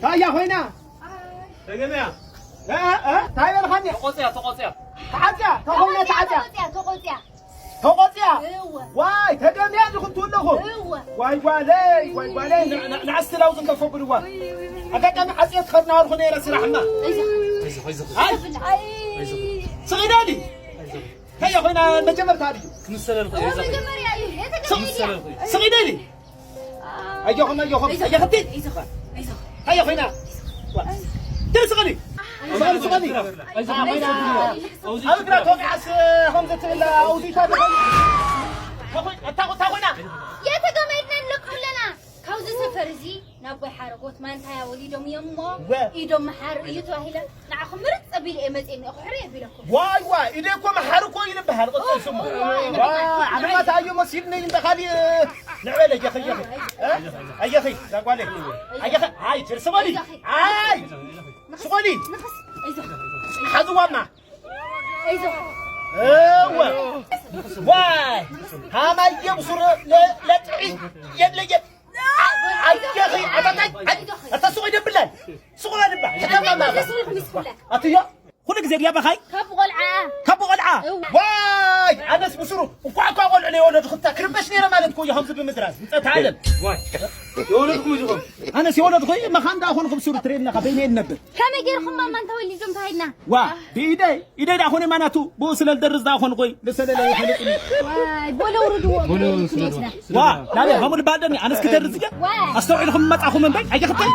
ታያ ኮይና። ተገምያ። እ፣ እ፣ ታይ በልኻኒ? ተቆጽያ፣ ተቆጽያ። ተዓጽያ፣ ተኾይና ተዓጽያ። ተቆጽያ፣ ተቆጽያ። ተቆጽያ? እወ። ዋይ፣ ተገምያ እንዲኹም ትውለኹ? እወ። ዋይ ጓለይ፣ ዋይ ጓለይ፣ ን-፣ ን-፣ ንዓስቲ ላውዝን ከፈብልዋ። ኣጋጣሚ ዓጽየ ትኸድና ወርኹ ነይረ ስራሕና። ኣይዞኻ። ኣይዞኻ፣ ኣይዞኻ። ኣይ። ኣይዞኻ። ስቕ ኢለ ድዩ? ኣይዞኻ። ከየ ኮይና መጀመርታ ድዩ? ክንሰለል እኮ እወ፣ ኣይዞኻ። መጀመርያ እዩ። ስቕ፣ ስቕ ኢለ ድዩ? ኣይዞኻ። ኣየኹም፣ ኣየኹም፣ ኣይዞኻ፣ ኣየኽቲ። ኣይዞኻ፣ ኣይዞኻ። ኣየ ኮይና። ደስ ኸሊ። ኣይዞኻ፣ ስቕ፣ ስቕ። ኣይዞኻ፣ ኣብ እግራ ተወቂዓስ ከምዚ ትብል ኣውዲታ ትኾን። ተኾይ-፣ እታ፣ እታ ኮይና። የተገመድና ንለቅሑ ኣለና። ካብዚ ሰፈር እዚ ናብ ጓይ ሓረጎት ማንታያ ወሊዶም እዮም እሞ ወ- ኢዶም መሓር እዩ ተባሂለ። ንዓኹም ምርጥ ጸቢለ እየ መጽኤ እኒኦ፣ ክሕሪ የቢለኩም። ዋይ፣ ዋይ፣ ኢደ እኮ መሓር እኮ እዩ ዝበሃል፣ ቅጽል ስሙ። ዋይ፣ ዋይ፣ ዓለማት ኣዮ መሲልኒ እንደ ካሊ ንዕበለ፣ ኣየኺ፣ ኣየኺ። እ? ኣየኺ፣ ዛጓለ። ኣየኺ፣ ኣይ፣ ትርሲ በሊ። ኣይ፣ ስቆሊ። ኣይዞኻ። ሓዝዋማ። ኣይዞኻ። እወ። ዋይ፣ ሃማየ ብሱር ለ-፣ ለጥዒ የለየ። ኣየኺ፣ ኣታታይ፣ ኣታ ስቆይ ደብላል። ስቆይ ደባ። ከተማማ። ኣይዞኻ። ኣትዮ። ኩሉ ግዜ ድያ በኻይ? ካብ ቆልዓ። ካብ ቆልዓ? እው። ዋይ፣ ኣነስ ብስሩ እኳ እኳ ቆልዑ ለይወለድኹ እታ ክርበሽ ነይረ ማለት እኮ እዩ፣ ከምዚ ብምድራዝ፣ ምጸት ዓለም። ዋይ፣ የወለድኹም ኢኹም። ኣነስ የወለድኹ፣ መኻን ደኣ ኾንኹ ብስሩ ትርእየኒ ኢኻ፣ በይነይ እነብር። ከመይ ገይርኹም ማማ እንተወሊዶም ተባሂልና? ዋ፣ ብኢደይ፣ ኢደይ ደኣ ኾነ ማናቱ፣ ብኡ ስለ ዝደርዝ ደኣ ኾንኹ፣ ንሰለለ ይፈልጥኒ። ዋይ፣ ቦለ ውርድዎ፣ ቦለ ብኢደይ ስለ ይመስላ። ዋ፣ ናበይ፣ ከምኡ ልባደኒ፣ ኣነስ ክደርዝ እየ። ዋይ። ኣስተውዒልኩም መጻኹም እምበይ፣ ኣየኽተይ።